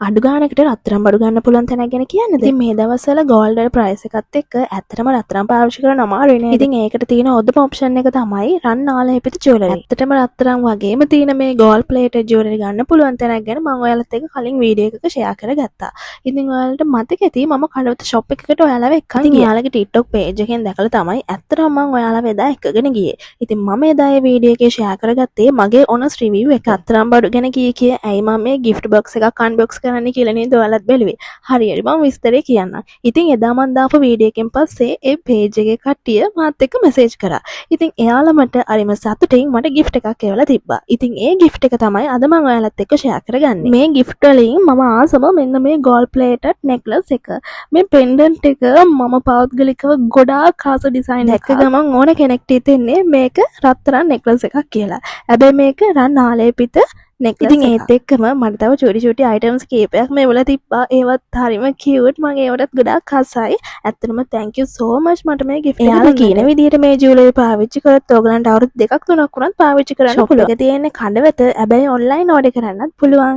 අඩු ගානකට රත්තරන් බඩු ගන්න පුළුවන් තැනක් ගැන කියන්නද? ඉතින් මේ දවස්වල ගෝල්ඩ් වල ප්‍රයිස් එකත් එක්ක ඇත්තටම රත්තරන් පාවිච්චි කරන්න අමාරුයි නේද? ඉතින් ඒකට තියෙන හොඳම ඔප්ෂන් එක තමයි රන් ආලේපිත ජුවලරි. ඇත්තටම රත්තරන් වගේම තියෙන මේ ගෝල්ඩ් ප්ලේටඩ් ජුවලරි ගන්න පුළුවන් තැනක් ගැන මම ඔයාලත් එක්ක කලින් වීඩියෝ එකක ෂෙයා කරගත්තා. ඉතින් ඔයාලට මතක ඇති මම කඩවත ෂොප් එකකට ඔයාලව එක්කන් ගියා. ඉතින් එයාලගේ TikTok page එකෙන් දැකලා තමයි ඇත්තටම මම ඔයාලව එදා එක්කගෙන ගියේ. ඉතින් මම එදා ඒ වීඩියෝ එකේ ෂෙයා කරගත්තේ මගේ ඔනස්ට් රිවිව් එක. රත්තරන් බඩු ගැන කිය කිය ඇයි මම මේ ගිෆ්ට් බොක්ස් එකක් අන්බොක්ස් කරන්න කියලා නේද ඔයාලත් බැලුවේ? හරි හරි, මම විස්තරේ කියන්නම්. ඉතින් එදා මං දාපු වීඩියෝ එකෙන් පස්සේ ඒ පේජ් එකේ කට්ටිය මාත් එක්ක මැසේජ් කරා. ඉතින් එයාලා මට හරිම සතුටින් මට ගිෆ්ට් එකක් එවලා තිබ්බා. ඉතින් ඒ ගිෆ්ට් එක තමයි අද මං ඔයාලත් එක්ක ෂෙයා කරගන්නේ. මේ ගිෆ්ට් වලින් මම ආසම මෙන්න මේ ගෝල්ඩ් ප්ලේටඩ් නෙක්ලස් එක. මේ පෙන්ඩන්ට් එක මම පෞද්ගලිකව ගොඩාක් ආස ඩිසයින් එකක්. ගමන් ඕන කෙනෙක්ට හිතෙන්නේ මේක රත්තරන් නෙක්ලස් එකක් කියලා. හැබැයි මේක රන් ආලේපිත නෙක්ලස්. ඉතින් ඒත් එක්කම මට තව චූටි චූටි අයිටම්ස් කීපයක් මේ වල තිබ්බා. ඒවත් හරිම කියුට්. මං ඒවටත් ගොඩාක් ආසයි. ඇත්තටම thank you so much මට මේ ගිෆ්ට් එක. එයාලා කියන විදිහට මේ ජුවලරි පාවිච්චි කරොත් ඔයගලන්ට අවුරුදු 2ක් 3ක් වුණත් පාවිච්චි කරන්න පුළුවන්. එක තියෙන්නේ කඩවත. හැබැයි ඔන්ලයින් ඕඩර් කරන්නත් පුළුවන්.